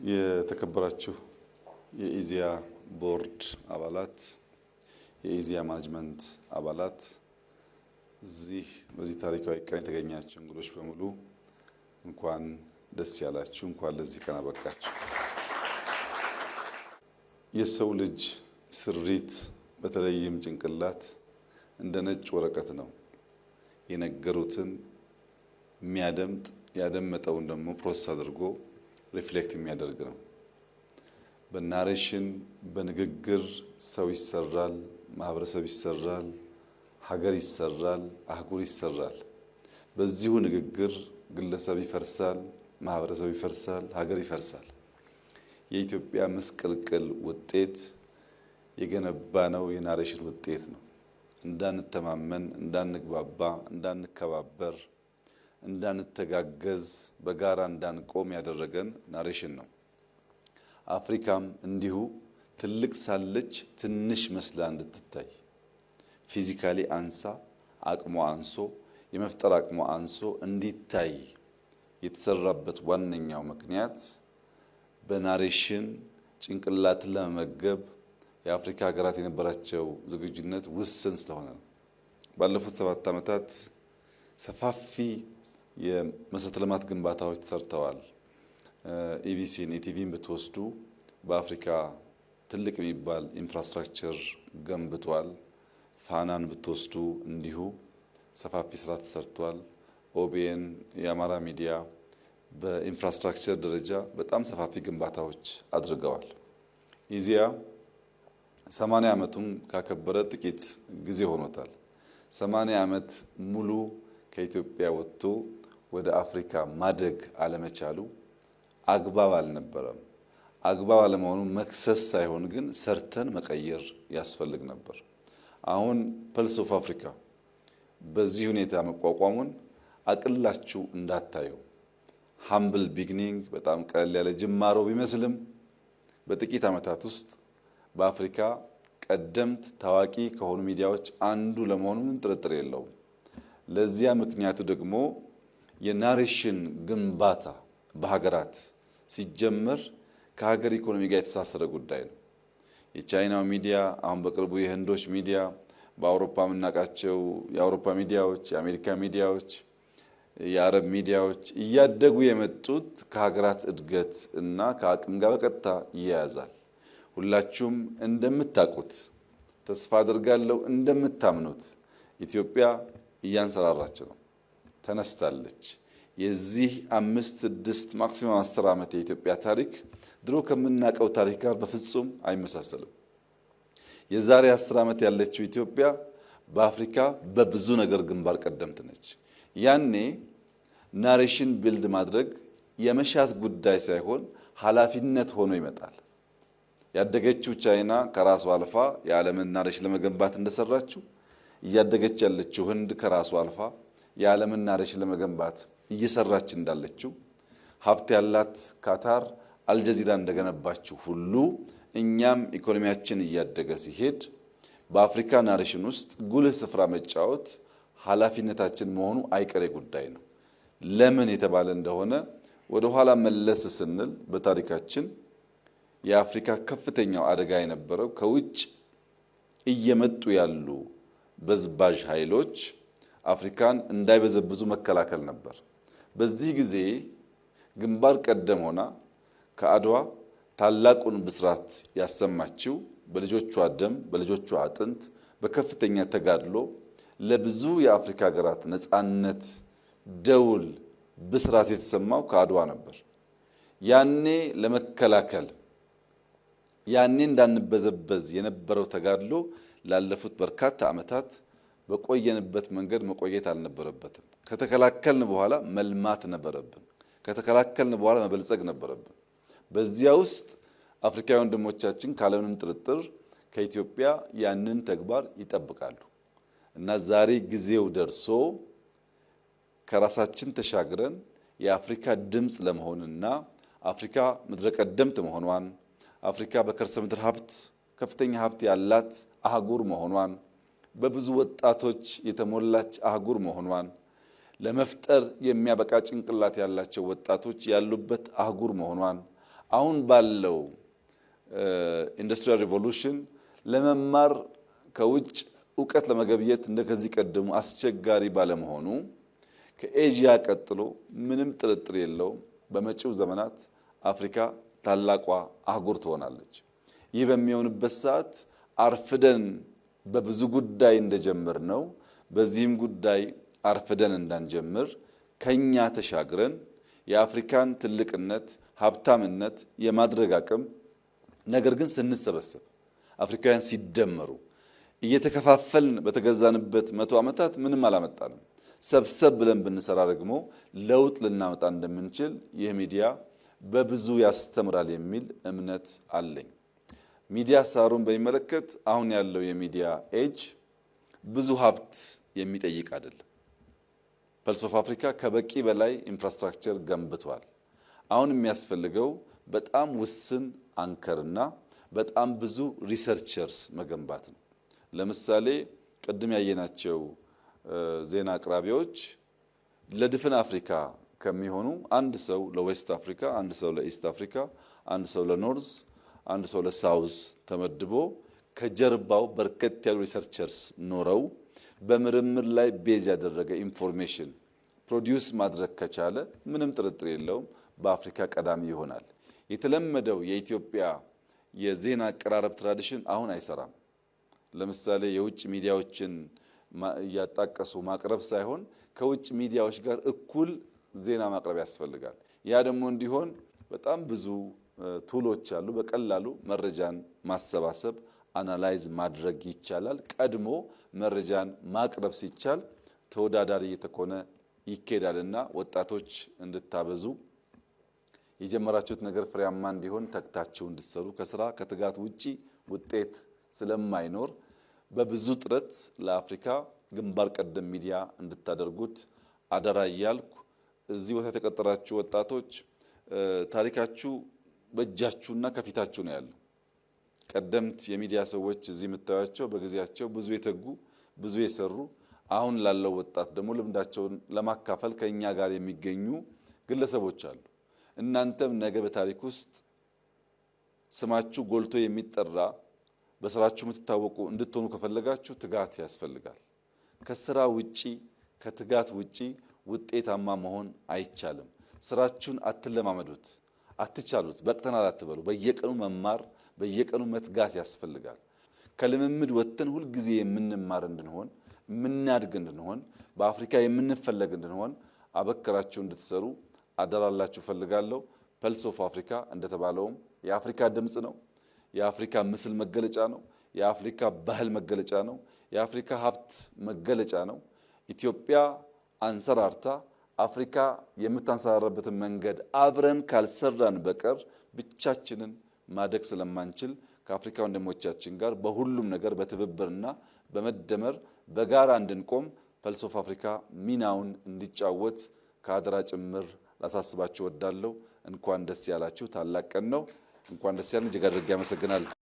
የተከበራችሁ የኢዜአ ቦርድ አባላት፣ የኢዜአ management አባላት፣ እዚህ በዚህ ታሪካዊ ቀን የተገኛችሁ እንግዶች በሙሉ እንኳን ደስ ያላችሁ፣ እንኳን ለዚህ ቀን አበቃችሁ። የሰው ልጅ ስሪት በተለይም ጭንቅላት እንደ ነጭ ወረቀት ነው። የነገሩትን የሚያደምጥ፣ ያደመጠውን ደግሞ process አድርጎ reflect የሚያደርግ ነው። በ narration፣ በንግግር ሰው ይሰራል፣ ማህበረሰብ ይሰራል፣ ሀገር ይሰራል፣ አህጉር ይሰራል። በዚሁ ንግግር ግለሰብ ይፈርሳል፣ ማህበረሰብ ይፈርሳል፣ ሀገር ይፈርሳል። የኢትዮጵያ ምስቅልቅል ውጤት የገነባነው የ narration ውጤት ነው። እንዳንተማመን፣ እንዳንግባባ፣ እንዳንከባበር፣ እንዳንተጋገዝ፣ በጋራ እንዳንቆም ያደረገን narration ነው። አፍሪካም እንዲሁ ትልቅ ሳለች ትንሽ መስላ እንድትታይ፣ physically አንሳ፣ አቅሟ አንሶ፣ የመፍጠር አቅሟ አንሶ እንዲታይ የተሰራበት ዋነኛው ምክንያት በ narration ጭንቅላትን ለመመገብ የአፍሪካ ሀገራት የነበራቸው ዝግጁነት ውስን ስለሆነ ነው። ባለፉት 7 ዓመታት ሰፋፊ የመሰረተ ልማት ግንባታዎች ተሰርተዋል። ኢቢሲን፣ ኢቲቪን ብትወስዱ በአፍሪካ ትልቅ የሚባል infrastructure ገንብቷል። ፋናን ብትወስዱ እንዲሁ ሰፋፊ ስራ ተሰርቷል። ኦቢኤን፣ የአማራ ሚዲያ በ infrastructure ደረጃ በጣም ሰፋፊ ግንባታዎች አድርገዋል። ኢዜአ 80 ዓመቱን ካከበረ ጥቂት ጊዜ ሆኖታል። 80 ዓመት ሙሉ ከኢትዮጵያ ወጥቶ ወደ አፍሪካ ማደግ አለመቻሉ አግባብ አልነበረም። አግባብ አለመሆኑ መክሰስ ሳይሆን ግን ሰርተን መቀየር ያስፈልግ ነበር። አሁን Pulse of Africa በዚህ ሁኔታ መቋቋሙን አቅልላችሁ እንዳታዩ። Humble beginning፣ በጣም ቀለል ያለ ጅማሮ ቢመስልም በጥቂት ዓመታት ውስጥ በአፍሪካ ቀደምት ታዋቂ ከሆኑ ሚዲያዎች አንዱ ለመሆኑ ምንም ጥርጥር የለውም። ለዚያ ምክንያቱ ደግሞ የ narration ግንባታ በሀገራት ሲጀመር ከሀገር ኢኮኖሚ ጋር የተሳሰረ ጉዳይ ነው። የቻይናው ሚዲያ፣ አሁን በቅርቡ የህንዶች ሚዲያ፣ በአውሮፓ የምናውቃቸው የአውሮፓ ሚዲያዎች፣ የአሜሪካ ሚዲያዎች፣ የአረብ ሚዲያዎች እያደጉ የመጡት ከሀገራት እድገት እና ከአቅም ጋር በቀጥታ ይያያዛል። ሁላችሁም እንደምታውቁት፣ ተስፋ አድርጋለሁ እንደምታምኑት፣ ኢትዮጵያ እያንሰራራች ነው፣ ተነስታለች። የዚህ 5፣ 6፣ maximum 10 ዓመት የኢትዮጵያ ታሪክ ድሮ ከምናውቀው ታሪክ ጋር በፍጹም አይመሳሰልም። የዛሬ 10 ዓመት ያለችው ኢትዮጵያ በአፍሪካ በብዙ ነገር ግንባር ቀደምት ነች። ያኔ narration build ማድረግ የመሻት ጉዳይ ሳይሆን ኃላፊነት ሆኖ ይመጣል። ያደገችው ቻይና ከራሷ አልፋ የዓለምን narration ለመገንባት እንደሰራችው፣ እያደገች ያለችው ህንድ ከራሷ አልፋ የዓለምን narration ለመገንባት እየሰራች እንዳለችው፣ ሀብት ያላት ካታር አልጀዚራ እንደገነባችው ሁሉ፣ እኛም ኢኮኖሚያችን እያደገ ሲሄድ በአፍሪካ narration ውስጥ ጉልህ ስፍራ መጫወት ኃላፊነታችን መሆኑ አይቀሬ ጉዳይ ነው። ለምን የተባለ እንደሆነ ወደ ኋላ መለስ ስንል በታሪካችን የአፍሪካ ከፍተኛው አደጋ የነበረው ከውጭ እየመጡ ያሉ በዝባዥ ኃይሎች አፍሪካን እንዳይበዘብዙ መከላከል ነበር። በዚህ ጊዜ ግንባር ቀደም ሆና ከአድዋ ታላቁን ብስራት ያሰማችው፣ በልጆቿ ደም፣ በልጆቿ አጥንት፣ በከፍተኛ ተጋድሎ ለብዙ የአፍሪካ ሀገራት ነጻነት ደውል ብስራት የተሰማው ከአድዋ ነበር። ያኔ ለመከላከል፣ ያኔ እንዳንበዘበዝ የነበረው ተጋድሎ ላለፉት በርካታ ዓመታት በቆየንበት መንገድ መቆየት አልነበረበትም። ከተከላከልን በኋላ መልማት ነበረብን። ከተከላከልን በኋላ መበልጸግ ነበረብን። በዚያ ውስጥ አፍሪካዊ ወንድሞቻችን ካለምንም ጥርጥር ከኢትዮጵያ ያንን ተግባር ይጠብቃሉ እና ዛሬ ጊዜው ደርሶ ከራሳችን ተሻግረን የአፍሪካ ድምፅ ለመሆንና አፍሪካ ምድረ ቀደምት መሆኗን፣ አፍሪካ በከርሰ ምድር ሀብት ከፍተኛ ሀብት ያላት አህጉር መሆኗን፣ በብዙ ወጣቶች የተሞላች አህጉር መሆኗን፣ ለመፍጠር የሚያበቃ ጭንቅላት ያላቸው ወጣቶች ያሉበት አህጉር መሆኗን፣ አሁን ባለው industrial revolution ለመማር ከውጭ እውቀት ለመገብየት እንደከዚህ ቀደሙ አስቸጋሪ ባለመሆኑ ከኤዥያ ቀጥሎ ምንም ጥርጥር የለውም በመጪው ዘመናት አፍሪካ ታላቋ አህጉር ትሆናለች። ይህ በሚሆንበት ሰዓት አርፍደን በብዙ ጉዳይ እንደጀመርነው በዚህም ጉዳይ አርፍደን እንዳንጀምር ከኛ ተሻግረን የአፍሪካን ትልቅነት ሀብታምነት የማድረግ አቅም ነገር ግን ስንሰበሰብ አፍሪካውያን ሲደመሩ እየተከፋፈልን በተገዛንበት 100 ዓመታት ምንም አላመጣንም። ሰብሰብ ብለን ብንሰራ ደግሞ ለውጥ ልናመጣ እንደምንችል ይህ ሚዲያ በብዙ ያስተምራል የሚል እምነት አለኝ። ሚዲያ አሰራሩን በሚመለከት አሁን ያለው የሚዲያ ኤጅ ብዙ ሀብት የሚጠይቅ አይደለም። Pulse of Africa ከበቂ በላይ infrastructure ገንብቷል። አሁን የሚያስፈልገው በጣም ውስን anchor ና በጣም ብዙ researchers መገንባት ነው። ለምሳሌ ቅድም ያየናቸው ዜና አቅራቢዎች ለድፍን አፍሪካ ከሚሆኑ አንድ ሰው ለ West Africa፣ አንድ ሰው ለ East Africa፣ አንድ ሰው ለ North፣ አንድ ሰው ለ South ተመድቦ ከጀርባው በርከት ያሉ researchers ኖረው በምርምር ላይ base ያደረገ information produce ማድረግ ከቻለ ምንም ጥርጥር የለውም በአፍሪካ ቀዳሚ ይሆናል። የተለመደው የኢትዮጵያ የዜና አቀራረብ tradition አሁን አይሰራም። ለምሳሌ የውጭ ሚዲያዎችን እያጣቀሱ ማቅረብ ሳይሆን ከውጭ ሚዲያዎች ጋር እኩል ዜና ማቅረብ ያስፈልጋል። ያ ደግሞ እንዲሆን በጣም ብዙ tool ኦች አሉ። በቀላሉ መረጃን ማሰባሰብ analyze ማድረግ ይቻላል። ቀድሞ መረጃን ማቅረብ ሲቻል ተወዳዳሪ እየተኮነ ይኬዳልና ወጣቶች እንድታበዙ የጀመራችሁት ነገር ፍሬያማ እንዲሆን ተግታችሁ እንድትሰሩ ከስራ ከትጋት ውጪ ውጤት ስለማይኖር በብዙ ጥረት ለአፍሪካ ግንባር ቀደም ሚዲያ እንድታደርጉት አደራ እያልኩ እዚህ ቦታ የተቀጠራችሁ ወጣቶች ታሪካችሁ በእጃችሁና ከፊታችሁ ነው ያለው። ቀደምት የሚዲያ ሰዎች እዚህ የምታዩቸው በጊዜያቸው ብዙ የተጉ ብዙ የሰሩ አሁን ላለው ወጣት ደግሞ ልምዳቸውን ለማካፈል ከኛ ጋር የሚገኙ ግለሰቦች አሉ። እናንተም ነገ በታሪክ ውስጥ ስማችሁ ጎልቶ የሚጠራ በስራችሁ የምትታወቁ እንድትሆኑ ከፈለጋችሁ ትጋት ያስፈልጋል። ከስራ ውጪ ከትጋት ውጪ ውጤታማ መሆን አይቻልም። ስራችሁን አትለማመዱት፣ አትቻሉት፣ በቅተናል አትበሉ። በየቀኑ መማር በየቀኑ መትጋት ያስፈልጋል። ከልምምድ ወጥተን ሁልጊዜ የምንማር እንድንሆን የምናድግ እንድንሆን በአፍሪካ የምንፈለግ እንድንሆን አበክራችሁ እንድትሰሩ አደራላችሁ ፈልጋለሁ። Pulse of Africa እንደተባለውም የአፍሪካ ድምጽ ነው። የአፍሪካ ምስል መገለጫ ነው። የአፍሪካ ባህል መገለጫ ነው። የአፍሪካ ሀብት መገለጫ ነው። ኢትዮጵያ አንሰራርታ አፍሪካ የምታንሰራራበትን መንገድ አብረን ካልሰራን በቀር ብቻችንን ማደግ ስለማንችል ከአፍሪካ ወንድሞቻችን ጋር በሁሉም ነገር በትብብርና በመደመር በጋራ እንድንቆም Pulse of Africa ሚናውን እንዲጫወት ከአደራ ጭምር ላሳስባችሁ እወዳለሁ። እንኳን ደስ ያላችሁ። ታላቅ ቀን ነው። እንኳን ደስ ያለን። እጅግ አድርጌ አመሰግናለሁ።